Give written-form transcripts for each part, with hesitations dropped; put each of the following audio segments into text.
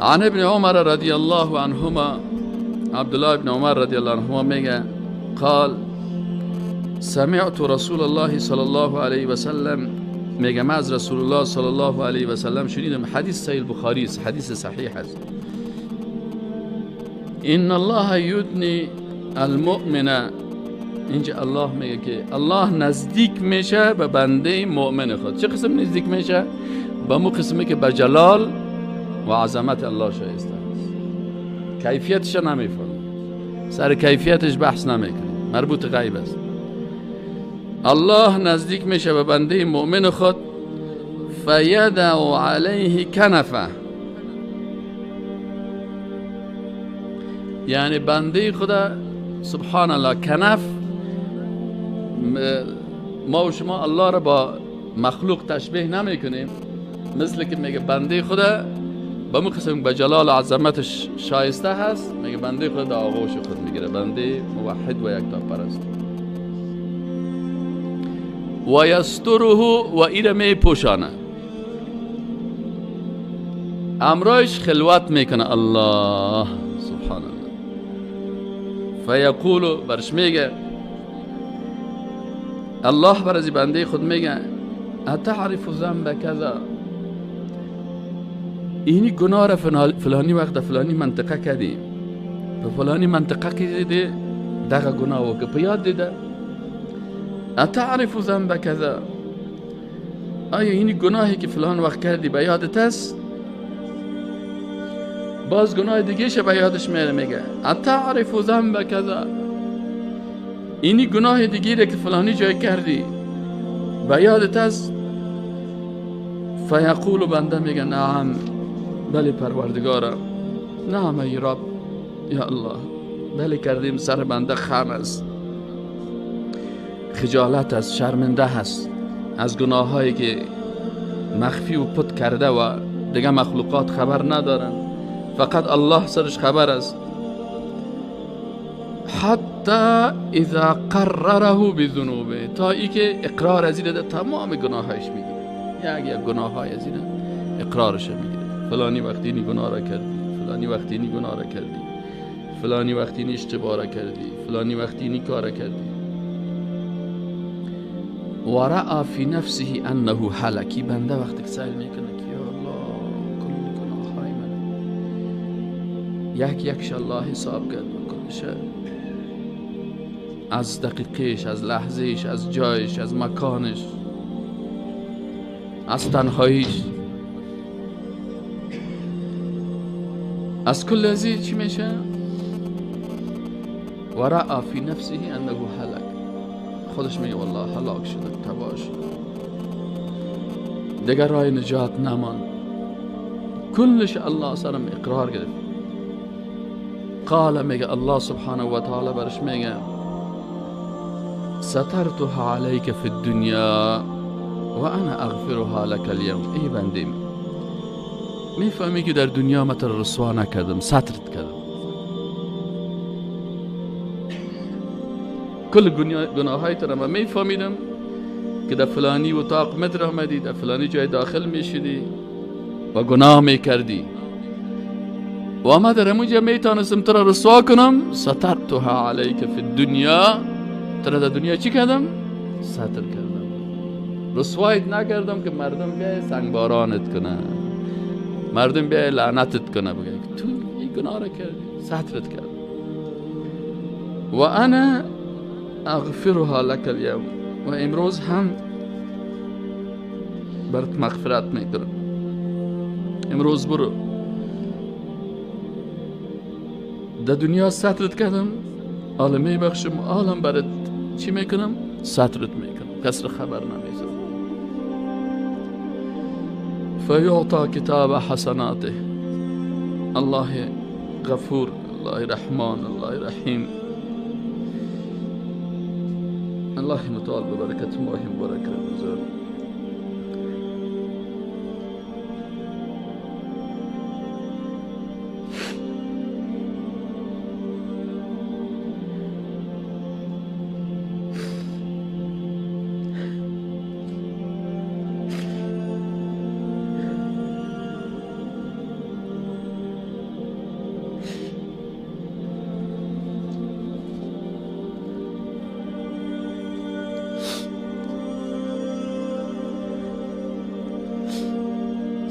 عن ابن عمر رضی الله عنهما، عبدالله ابن عمر رضی الله عنهما میگه قال سمعت رسول الله صلی الله علیه و سلم، میگه من از رسول الله صلی الله علیه و سلم شنیدم، حدیث صحیح البخاری است، حدیث صحیح است. ان الله یدنی المؤمن، اینجا الله میگه که الله نزدیک میشه به بنده مؤمن خود. چه قسم نزدیک میشه؟ به مو قسمی که به جلال و عظمت الله شایسته است. کیفیتش نمیفهمه، سر کیفیتش بحث نمیکنه، مربوط غیب است. الله نزدیک میشه به بنده مؤمن خود، فیدع علیه کنفه، یعنی بنده خدا سبحان الله کنف، ما و شما الله را با مخلوق تشبیه نمیکنیم، مثل که میگه بنده خدا به مو قسم به جلال و عظمتش شایسته هست، میگه بنده خدا در آغوش خود میگیره، بنده موحد و یکتا پرست. و یستره و ایره می پوشانه، امرایش خلوت میکنه الله سبحان الله. فیقول، برش میگه الله بر از بنده خود میگه اتعرف ذنب کذا، اینی گناه را فلانی وقت فلانی منطقه کردی، په فلانی منطقه کې دی دغه گناه وکړه، په یاد دیده. اتعرف ذنب کذا، آیا اینی گناهی که فلان وقت کردی به یادت است؟ باز گناه دیگه شه به یادش میره، میگه اتعرف ذنب کذا، اینی گناه دیگه که فلانی جای کردی به یادت است؟ فیقول، بنده میگه نعم، بله پروردگارم، نعم ای رب، یا الله، بله کردیم، سر بنده خم است، خجالت است، شرمنده هست از گناه هایی که مخفی و پت کرده و دیگه مخلوقات خبر ندارن، فقط الله سرش خبر است. حتی اذا قرره بذنوبه، تا ای که اقرار از این تمام گناهایش میگیره، یک یک گناه های از این اقرارش میگیره، فلانی وقتی اینی گناه را کردی، فلانی وقتی اینی گناه را کردی، فلانی وقتی اینی اشتباه را کردی، فلانی وقتی اینی کار را کردی. و رأى فی نفسه انه هلکی، بنده وقتی که سیل میکنه که یا الله کل گناه های من یک یکش الله حساب کرد، کلش از دقیقش، از لحظهش، از جایش، از مکانش، از تنهاییش، از کل ازی چی میشه؟ و رأى فی نفسه انه هلک، خودش میگه والله هلاک شده، تباه شده، دیگر راه نجات نماند، کلش الله سرم اقرار گرفت. قال، میگه الله سبحانه و تعالی برش میگه سترتها علیک فی الدنیا و انا اغفرها لك اليوم. ای بندیم، میفهمی که در دنیا ما تر رسوا نکردم، سترت کردم، کل گناههای تر ما میفهمیدم که در فلانی اتاق متر آمدی، در فلانی جای داخل میشدی و گناه میکردی و ما در همونجا میتانستم تر رسوا کنم. سترتها علیک فی الدنیا، تر در دنیا چی کردم؟ ستر کردم، رسوایت نکردم که مردم بیای سنگبارانت کنه، مردم بیای لعنتت کنه، بگه تو این گناه را کردی، سترت کردم. و انا اغفرها لك اليوم، و امروز هم برات مغفرت میکنم، امروز برو در دنیا سترت کردم، عالم میبخشم، عالم برات چی میکنم؟ سترت میکنم، کس را خبر نمیزم. فیعطا کتاب حسناته، الله غفور، الله رحمان، الله رحیم، الله متعال ببرکت ماه مبارک رمضان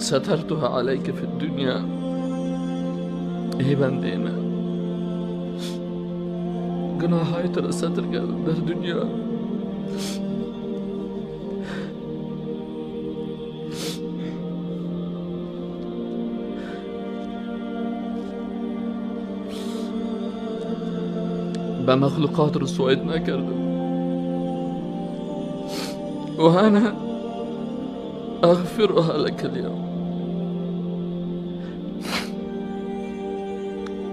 سترتها علیک فی الدنیا. ای بنده من، گناه های تو را ستر کردم در دنیا، به مخلوقات رسوایت نکردم و انا اغفرها لك اليوم.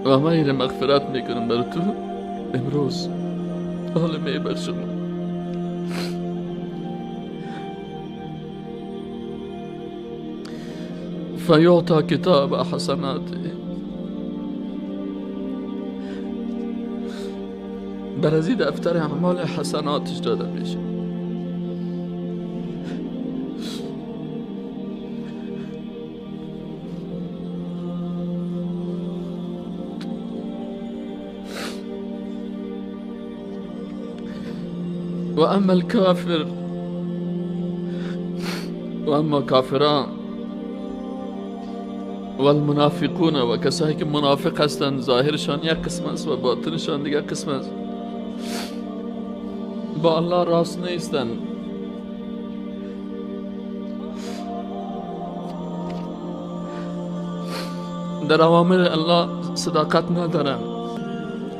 و من این مغفرت میکنم بر تو امروز، حالا میبخشم. فیعطی کتاب حسناته، بر از این دفتر اعمال حسناتش داده میشه. و اما الکافر، و اما کافران و المنافقون، و کسایی که منافق هستند، ظاهرشان یک قسم است و باطنشان دیگر قسم است، با الله راست نیستند. در اوامر الله صداقت ندارند،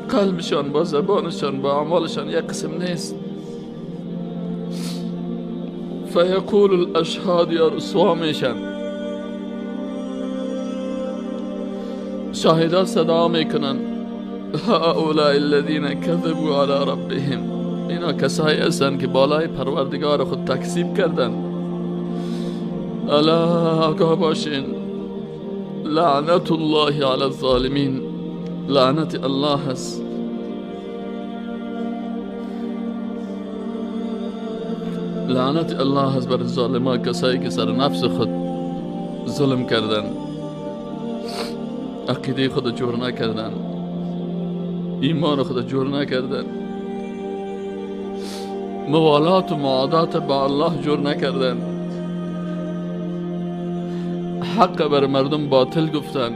قلبشان با زبانشان با اعمالشان یک قسم نیست. فیقول الاشهاد، یا رسوا میشن، شاهدا صدا میکنن، هؤلاء الذین كذبوا علی ربهم، اینا کسایی هستند که بالای پروردگار خود تکذیب کردن. الا آگاه باشین، لعنت الله علی الظالمین، لعنت الله است. لعنت الله است بر ظالمان، کسایی که سر نفس خود ظلم کردن، عقیده خود جور نکردن، ایمان خود جور نکردن، موالات و معادات با الله جور نکردن، حق بر مردم باطل گفتن،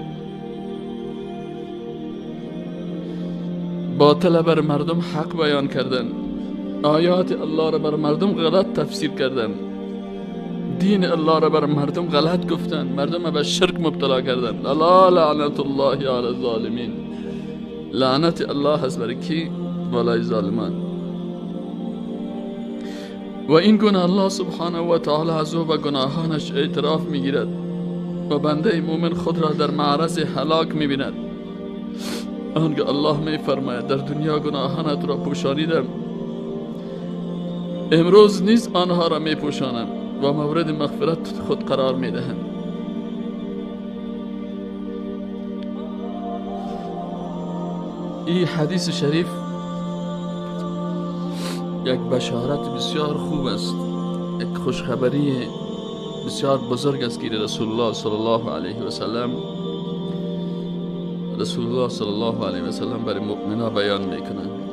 باطل بر مردم حق بیان کردن، آیات الله را بر مردم غلط تفسیر کردن، دین الله را بر مردم غلط گفتن، مردم را به شرک مبتلا کردن. الا لعنت الله علی الظالمین، لعنت الله است بر کی؟ بالای ظالمان. و این گناه الله سبحانه و تعالی از او به گناهانش اعتراف میگیرد و بنده مومن خود را در معرض هلاک میبیند. آنگاه الله میفرماید در دنیا گناهانت را پوشانیدم، امروز نیز آنها را میپوشانم و مورد مغفرت خود قرار میدهم. این حدیث شریف یک بشارت بسیار خوب است، یک خوشخبری بسیار بزرگ است که رسول الله صلی الله علیه و سلم، رسول الله صلی الله علیه و سلم برای مؤمنا بیان میکنند.